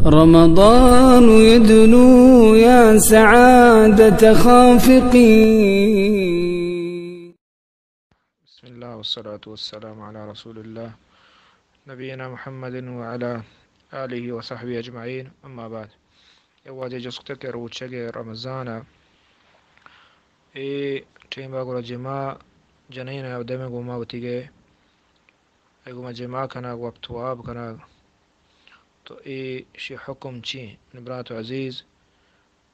رمضان يدنو يا سعادة خافقين. بسم الله والصلاة والسلام على رسول الله نبينا محمد وعلى آله وصحبه أجمعين، أما بعد. اے واجہ جست کہ روچگ رمضان ءَ اے ٹیم ءَ گڑا جماع جنین ءَ دم ءَ گوما وتی گئے، اے گوما جماع کنگ، وپت واب کنگ، تو اے شی حکم چی؟ برات عزیز،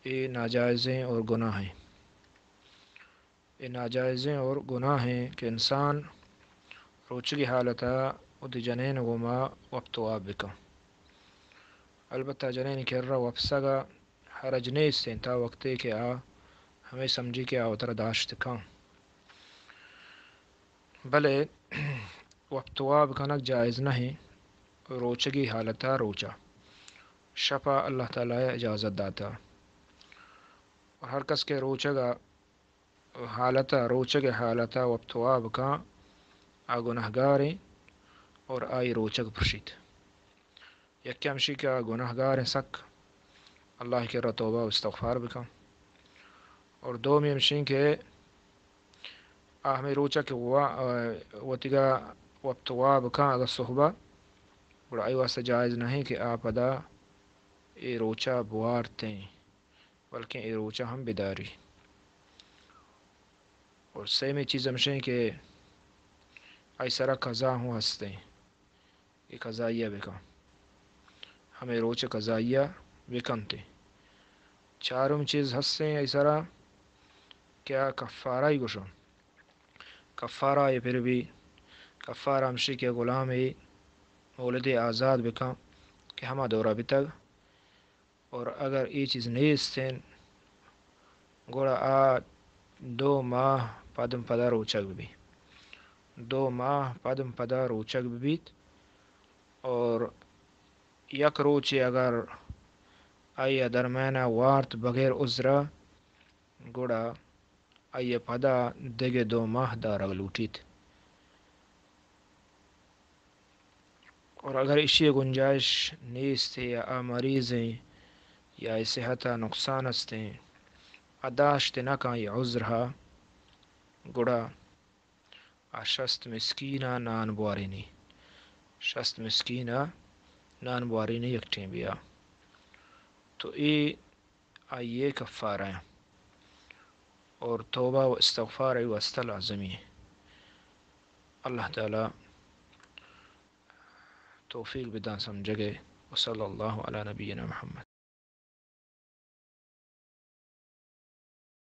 اے ناجائزیں اور گناہ ہیں۔ اے ناجائزیں اور گناہ ہیں کہ انسان روچگی حالت ءَ وتی جنین گوما وپت واب بکن۔ البتہ جنین کرا وپسگ ءَ حرج نیست انت، تا وقتے کہ آ ہمے سمجھی کہ آ وترا داشت کن۔ بلے وپت واب کنگ جائز نہ انت روچگی حالت ءَ روچ ءَ۔ شپ ءَ اللہ تعالی ءَ اجازت داتا۔ اور ہر کس کہ روچگ ءَ حالت ءَ، روچگ ءِ حالت ءَ وپت واب کن، آ گناہگاریں اور آئی روچگ پرشیت۔ یکے ہمشی کہ آ گناہگاریں سک، اللہ ءِ کرا توبہ و استغفار بکن۔ اور دومی ہمشی کہ آ ہمے روچ ءَ کہ وا-، وتیگا وپت واب کن اگاں صحب ءَ، گڑا آئی واسطہ جائز نہ انت کہ آ پدا اے روچ ءَ بوارتیں، بلکیں اے روچ ءَ ہم بداری۔ اور سیمی چیز ہمشیں کہ آئی سرا قضا ہوں ہستیں، اے قضائیہ بکن، ہمے روچ قضائیہ بکنتے۔ چارم چیز ہستیں آئی سرا کہ آ کفارہ ای گوشن، کفارہ اے پر بی، کفارہ ہمشی کہ غلامے مولدے آزاد بکن کہ ہما دورہ بتگ۔ اور اگر اے چیز نیست انت، گڑا آ دو ماہ پدم پدا روچگ بہ بیت۔ دو ماہ پدم پدا روچگ بہ بیت اور یک روچے اگر آئی ءَ درمیان ءَ وارت بغیر عذر ءَ، گڑا آئی ءَ پدا دگہ دو ماہ دارگ لوٹیت۔ اور اگر ایشی ءِ گنجائش نیست یا آ مریضیں یا آئی صحت ءَ نقصان استیں، آ داشت نہ کن اے عذر ءَ، گڑا آ شست مسکین ءَ نان بوارینی، شست مسکین ءَ نان بوارینی یک ٹیمے ءَ۔ تو اے آئی ءِ کفارہ ایں اور توبہ و استغفار آئی واسطہ لازمی ایں۔ اللہ تعالی توفیق بدان سمجھگ ءِ۔ وصلی اللہ علی نبینا محمد۔